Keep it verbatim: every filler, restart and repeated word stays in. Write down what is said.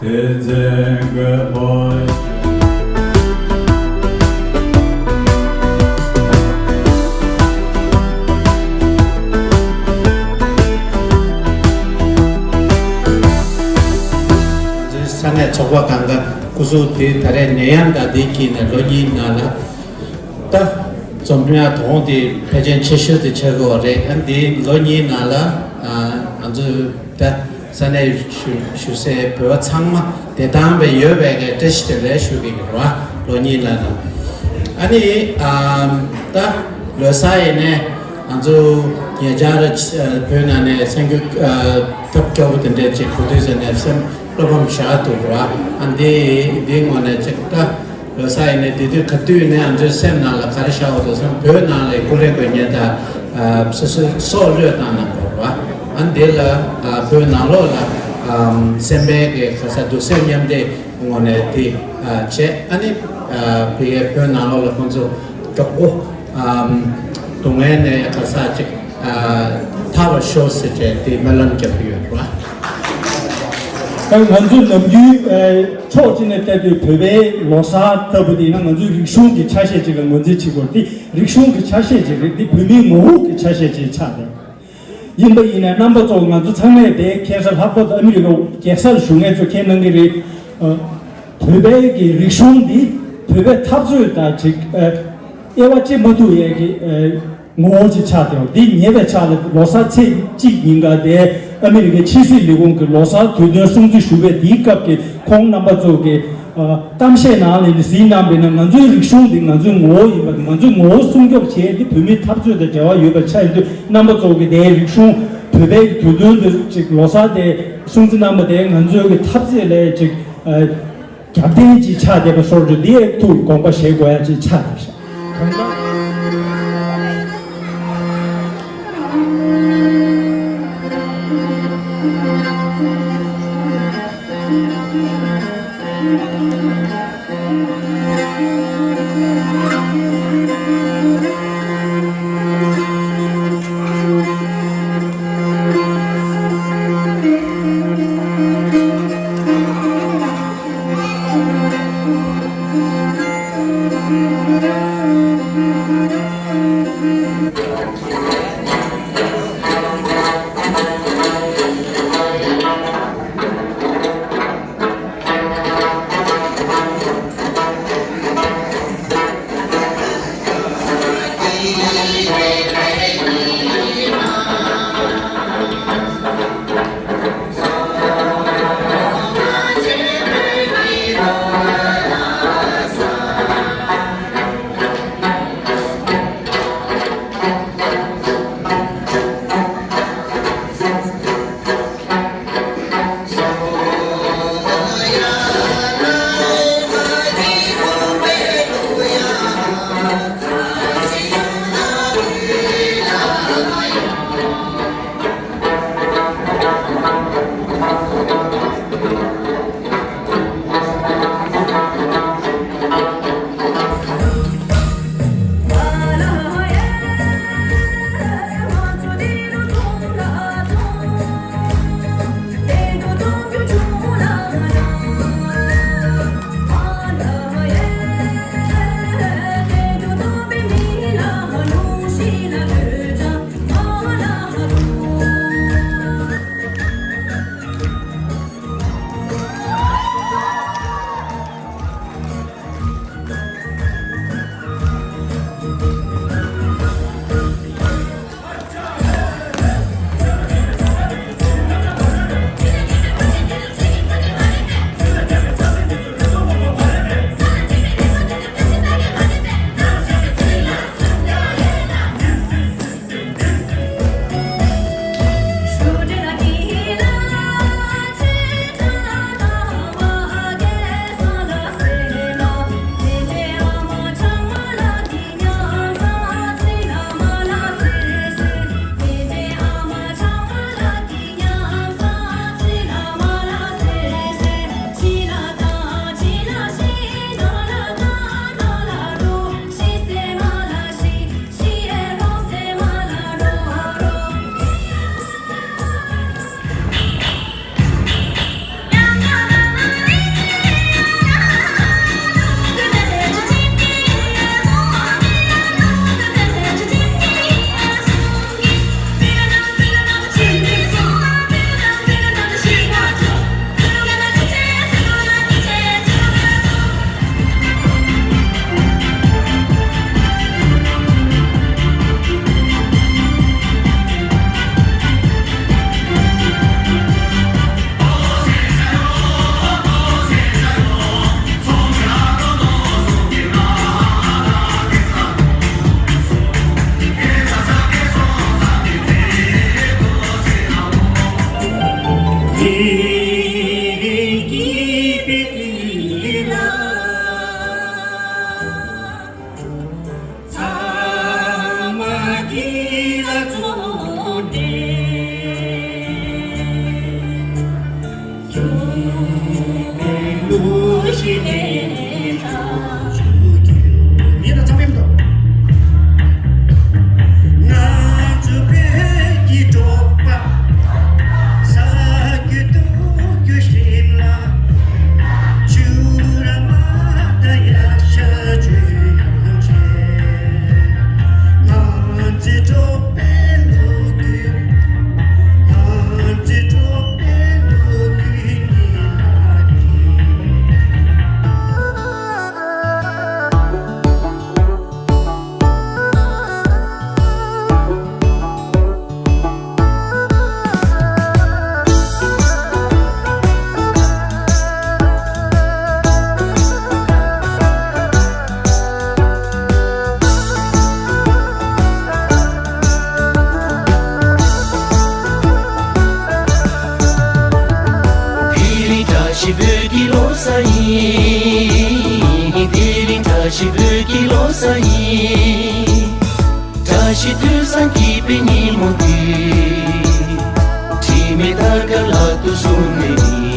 དེ་མཛད་དགོས་པ། ས་གནས་ཚོགས་པ་གང་ག་སྐུ་གཟུགས་དེ་ད་རེས་ནད་ཡམས་དང་དེ་དཀྱིལ་ནས་ལོ་གཉིས་ནང་ལ། ད་འཛོམས་ཉག་དོང་དེ་ཕལ་ཆེར་ཆེ་ཤོས་དེ་ཆགས་ཀྱི་ཡོད་རེད། ཨ་འདི་ལོ་གཉིས་ནང་ལ་ཨ་ང་ཚོས་ད་ས་གནས་བཞུགས་བཞུགས་སའི་བོད་པ་ཚང་མ་བདེ་ཐང་སྦེ་ཡོད་པའི་གི་བཀྲ་ཤིས་བདེ་ལེགས་ཞུ་གི་ཡོད་རེད་བ། ལོ་གཉིས་ལ་ལ་ཨ་ནི་ཨ་ད་ལོ་གསར་ཡིན་ནའི་ང་ཚོ་ཉེ་ཆར་བོད་ནང་ནས་གསར་འགྱུར་ཨ་ཐབས་སྐྱོ་པོ་དེ་འདྲས་ཅིག་གོ་དུས་ཟེར་ནས་སེམས་བློ་ཕམ་བཞག་འདུག་ར། ཨ་འདི་འདིའི་ངོས་ནས་ཅིག་ད་ལོ་གསར་ཡིན་ནའི་དེ་དུས་ག་དུས་ནས་ང་ཚོའི་སེམས་ནང་ལ་ག་རེ་བཞག་འོ་དོ་བསམ། བོད་ནང་ལ་ཀུ་ལེ་དགོས་ཉེན་ད་སོ་སོའི་སྲོག་བློས་བཏང་ན་དགོས་ར། ཨ་འདི་ལ་བོད་ནང་ལོགས་ལ་སེམས་པའི་གི་ག་ས་འདུག་སེམས་མཉམ་འདྲེས་ངོས་ནས་དེ་བྱས། ཨ་ནི་བི་གའི་བོད་ནང་ལོགས་ལ་ཁོང་ཚོ་མགྱོགས་པོ་སྡུག་བསྔལ་ནས་ག་ས་ཅིག་ཐར་བར་ཤོག་ཟེར་བྱས་དེ་སྨོན་ལམ་རྒྱབ་ཀྱི་ཡོད་རེད་བ། ད་ང་ཚོ་ནམ་རྒྱུན་ཕྱོགས་གཅིག་ནས་བལྟས་དུས་བོད་པའི་ལོ་གསར་ལྟ་བུ་དེ་ཡིན་ན་ང་ཚོའི་རིག་གཞུང་གི་ཆ་ཤས་ཅིག་ལ་ངོས་འཛིན་བྱེད་དགོས། འདི་རིག་གཞུང་གི་ཆ་ཤས་ཅིག་རེད། འདི་བོད་མིའི་ངོ་བོ་གི་ཆ་ཤས་ཅིག་ཆགས་རེད། ཡིན་པ་ཡིན་ནའི་རྣམ་པ་ཚོ་ང་ཚོ་ཚང་མས་དེ་ཁ་སང་ལྷག་པར་དུ་ཨ་མི་རི་ཀ་རྒྱལ་སར་བཞུགས་མཁན་ཚོ་མཁྱེན་གནང་གི་རེད། ཨ། བོད་པའི་གི་རིག་གཞུང་འདི་བོད་པའི་འཐབ་རྩོད་དང་ཅིག་ཨ། དབྱེ་བ་ཕྱེ་མ་ཐུབ་ཡས་ཀྱི་ཨ། ངོ་བོ་ཅིག་ཆགས་བསྡད་པ་འདི་ཉེ་བའི་ཆར་ལ་ལོ་གསར་ཚེས་གཅིག་ཉིན་ཀ་དེ་ཨ་མི་རི་ཀའི་ཕྱི་སྲིད་ལས་ཁུངས་ཀྱི་ལོ་གསར་དུས་སྟོན་སྲུང་བརྩི་ཞུ་བའི་དེའི་སྐབས་ཀྱི་ཁོང་རྣམ་པ་ཚོ་གི་ཨ། གཏམ་བཤད་ནང་ལ་ནི་གཟིགས་གནང་བས་ན་ང་ཚོའི་རིག་གཞུང་འདི་ང་ཚོའི་ངོ་བོ་ཡིན་པ་དང་། ང་ཚོའི་ངོ་བོ་སྲུང་སྐྱོབ་བྱེད་ཡས་འདི་བོད་མིའི་འཐབ་རྩོད་དང་འབྲེལ་བ་ཡོད་པ་ཆགས་ཡོད་དུས། རྣམ་པ་ཚོ་གི་དེའི་རིག་གཞུང་བོད་པའི་དུས་སྟོན་འདི་ཅིག་ལོ་གསར་དེ་སྲུང་བརྩི་གནང་བ་དེ་ང་ཚོའི་གི་འཐབ་རྩོད་ལ་ཅིག་ཨ། རྒྱབ་རྟེན་ཅིག་ཆགས་བསྡད་པ་སོགས་ཀྱི་འདི་ཡས་ཐུགས་དགོངས་པ་བཞེས་དགོས་ཡ་ཅིག་ཆགས་བསྡད་ཤག་ཞིག་བོད་ཀྱི་ལོ་གསར་ཡིན། དེ་རིང་བཀྲ་ཤིས་བོད་ཀྱི་ལོ་གསར་ཡིན། བཀྲ་ཤིས་དུས་བཟང་སྐྱིད་པའི་ཉིན་མོ་འདི། དྲི་མེད་དར་དཀར་ལག་ཏུ་བཟུང་ནས་ནི།